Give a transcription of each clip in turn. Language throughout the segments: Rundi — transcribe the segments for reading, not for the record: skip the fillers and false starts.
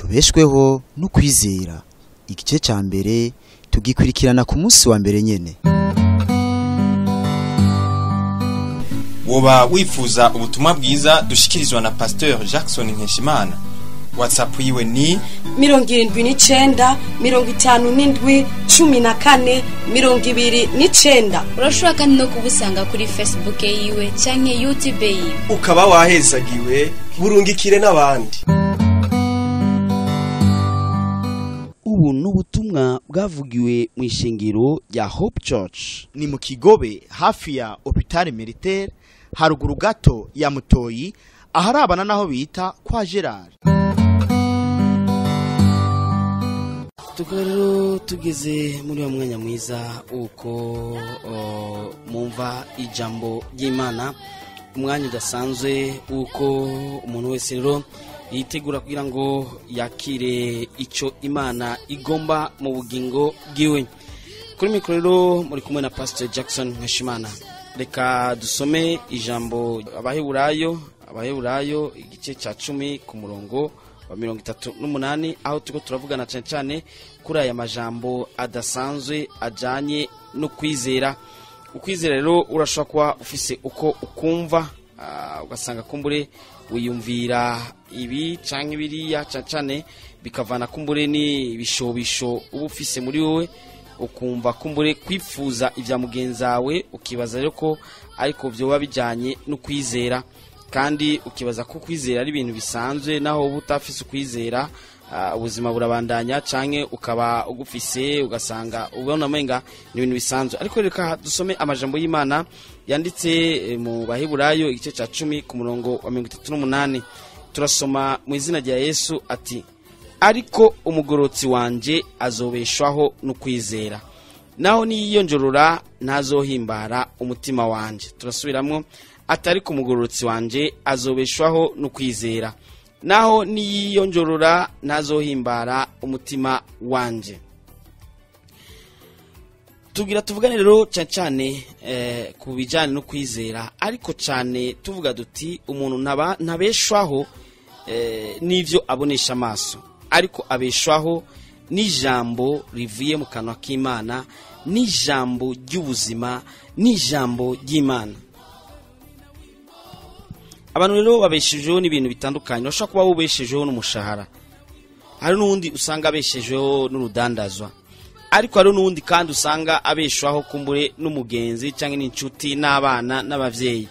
Tubeshweho no kwizera. Igice ca mbere tugikurikirana ku munsi wa mbere nyene. Woba wifuza ubutumwa bwiza dushikirizwa na Pasteur Jackson Nkeshimana. WhatsApp yiwe ni 79 57 14 29. Urashobora kandi no kubusanga kuri Facebook yiwe canke YouTube yiwe. Ukaba wahezagiwe burungikire n'abandi. Ubu n'ubutumwa bwavugiwe mu ishengero rya Hope Church ni mu Kigobe, hafi ya Hôpital Militaire, haruguru gato ya Mutoyi, aharabana naho bita kwa Gerard. Tukaba rero tugeze muri wa mwanya mwiza uko mumva ijambo ry'Imana, umwanya udasanzwe uko umuntu wese rero yitegura kugira ngo yakire icyo Imana igomba mu bugingo bwiwe. Kuri mikoro rero muri kumwe na Pastor Jackson Nkeshimana. Reka dusome ijambo Abaheburayo igice cya 10 ku murongo wa 38, aho tuko turavugana cyane cyane kuri aya majambo adasanzwe ajanye no kwizera. Ukwizera rero urashobora kuba ufise uko ukumva, ugasanga kumbure wiyumvira ibi canke biriya, cyane cyane bikavana kumbure ni ibishobisho uba ufise muri wowe, ukumva kumbure kwifuza ivya mugenzawe, ukibaza rero ko ariko vyoba bijanye no kwizera, kandi ukibaza ko kwizera ari ibintu bisanzwe, naho uba utafise ukwizera ubuzima burabandanya, canke ukaba ugufise ugasanga ubona menga ni ibintu bisanzwe. Ariko reka dusome amajambo y'Imana yanditse mu Baheburayo igice ca 10 ku murongo wa 38. Turasoma mu izina rya Yesu ati: ariko umugorotsi wanje azobeshwaho no kwizera, naho niyiyonjorora ntazohimbara umutima wanje. Turasubiramwo atari ku mugororotsi wanje azobeshwaho no kwizera, naho niyiyonjorora ntazohimbara umutima wanje. Tugira tuvugane rero cyane cyane ku bijanye no kwizera, ariko cyane tuvuga duti umuntu ntabeshwaho n'ivyo abonesha amaso, ariko abeshwaho n'ijambo rivuye mu kanwa k'Imana, n'ijambo ry'ubuzima, n'ijambo ry'Imana. Abantu rero babeshejeho n'ibintu bitandukanye. Bashobora kuba bubeshejeho n'umushahara, hari n'undi usanga abeshejeho n'urudandazwa, ariko hari n'undi kandi usanga abeshwaho kumbure n'umugenzi cyangwa n'inshuti n'abana n'abavyeyi.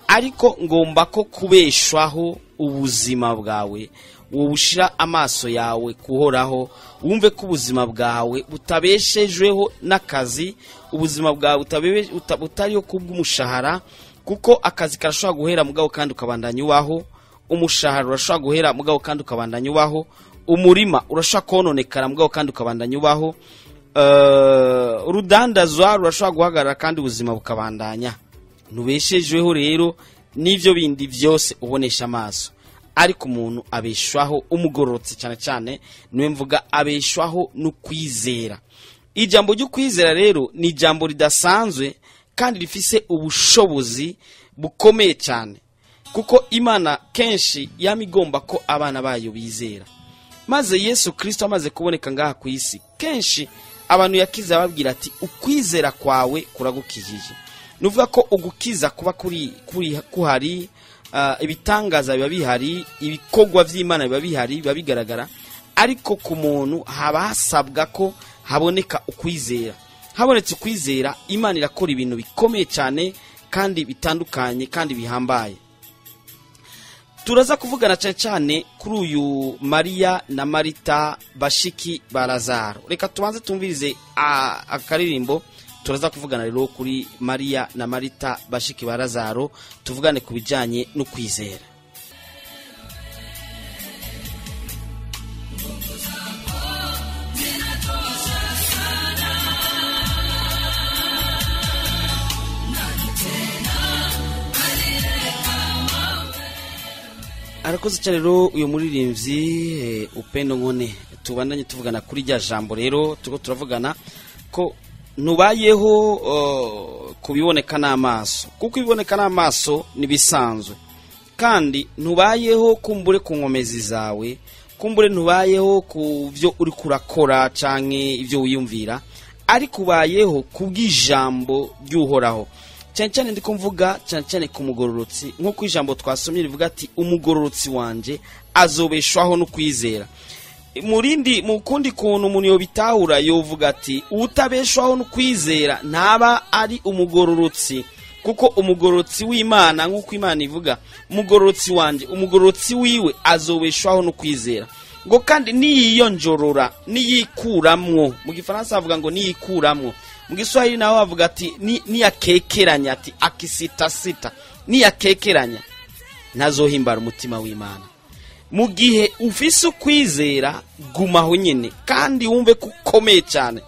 Ariko ngomba ko kubeshwaho ubuzima bwawe wobushira amaso yawe kuhoraho, wumve ko ubuzima bwawe butabeshejweho n'akazi, ubuzima bwawe butariyo kubw'umushahara, kuko akazi karashobora guhera mugabo kandi ukabandanya ubaho, umushahara urashobora guhera mugabo kandi ukabandanya ubaho, umurima urashobora kononekara mugabo kandi ukabandanya ubaho, urudandazwa rurashobora guhagarara kandi ubuzima bukabandanya. Ntubeshejweho rero n'ivyo bindi vyose ubonesha amaso, ariko umuntu abeshwaho, umugororotse cyane cyane niwe mvuga, abeshwaho no kwizera. Ijambo ryo kwizera rero ni ijambo ridasanzwe kandi rifise ubushobozi bukomeye cyane, kuko Imana kenshi yamigomba ko abana bayo bizera. Maze Yesu Kristo amaze kuboneka ngaha ku isi, kenshi abantu yakiza babwira ati ukwizera kwawe kuragukijije. Nuvuga ko ugukiza kuba kuri kuhari, ibitangaza biba bihari, ibikorwa vy'Imana biba bihari, biba bigaragara, ariko ku muntu haba hasabwa ko haboneka ukwizera. Habonetse ukwizera, Imana irakora ibintu bikomeye cyane kandi bitandukanye kandi bihambaye. Turaza kuvugana cyane cyane kuri uyu Maria na Marita bashiki ba Lazaro. Reka tubanze tumvirize akaririmbo. Turaza kuvugana rero kuri Maria na Marita bashiki ba Lazaro, tuvugane ku bijanye no kwizera. Arakoze cyane rero uyu muririmbyi Upendo Nkone. Tubandanye tuvugana kuri rya jambo rero tuko turavugana ko nubayeho kubiboneka n'amaso, kuko ibiboneka n'amaso nibisanzwe, kandi ntubayeho kumbure ku nkomezi zawe, Kumbure ntubayeho ku byo uri kurakora canke ibyo wiyumvira, ariko ubayeho kubw'ijambo ry'Uhoraho. Cyane cyane ndiko mvuga cyane cyane ku mugororotsi, nk'uko ijambo twasomye rivuga ati umugororotsi wanje azobeshwaho no kwizera. Murindi mu kundi kuntu umuntu yobitahura yovuga ati utabeshwaho no kwizera ntaba ari umugororotsi, kuko umugororotsi w'Imana nk'uko Imana ivuga, umugororotsi wanje, umugororotsi wiwe azobeshwaho no kwizera. Ngo kandi niyiyonjorora, niyikuramwo, mu Gifaransa bavuga ngo niyikuramwo, mu Giswahili naho bavuga ati niyakekeranya, ati akisitasita, niyakekeranya ntazohimbara umutima w'Imana. Mu gihe ufise ukwizera gumaho nyene kandi wumve ko ukomeye cyane,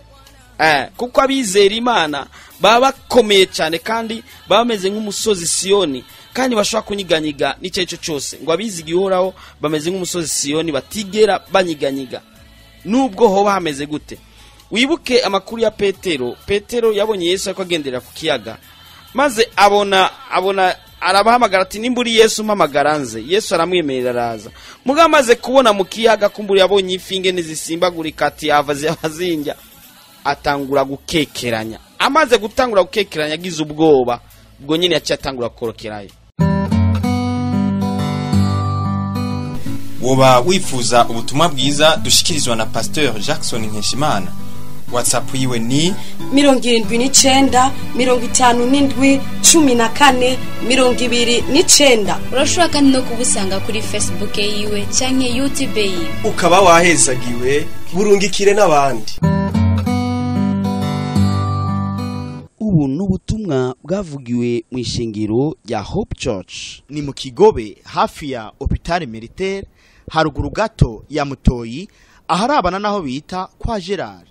kuko abizera Imana baba bakomeye cyane kandi baba bameze nk'umusozi Siyoni, kandi bashobora kunyiganyiga n'icyo ari cyo cyose. Ngo abizigiye Uhoraho bameze nk'umusozi Siyoni batigera banyiganyiga nubwo hoba hameze gute. Wibuke amakuru ya Petero. Petero yabonye Yesu ariko agendera ku kiyaga, maze abona arabahamagara ati nimba uri Yesu mpamagara nze. Yesu aramwemerera araza. Mugabo amaze kubona mu kiyaga kumbura yabonye ifi ingene zisimbagurika, ati ava zinjya, atangura gukekeranya. Amaze gutangura gukekeranya agize ubwoba, ubwo nyine yaciye atangura gukorokerayo. Woba wifuza ubutumwa bwiza dushikirizwa na Pasteur Jackson Nkeshimana, WhatsApp yiwe ni 79 57 14 29. Urashobora kandi no kubusanga kuri Facebook yiwe canke YouTube yiwe. Ukaba wahezagiwe, burungikire n'abandi. Ubu n'ubutumwa bwavugiwe mu ishengero rya Hope Church. Ni mu Kigobe hafi ya Hôpital Militaire, haruguru gato ya Mutoyi, aharabana naho bita kwa Gerard.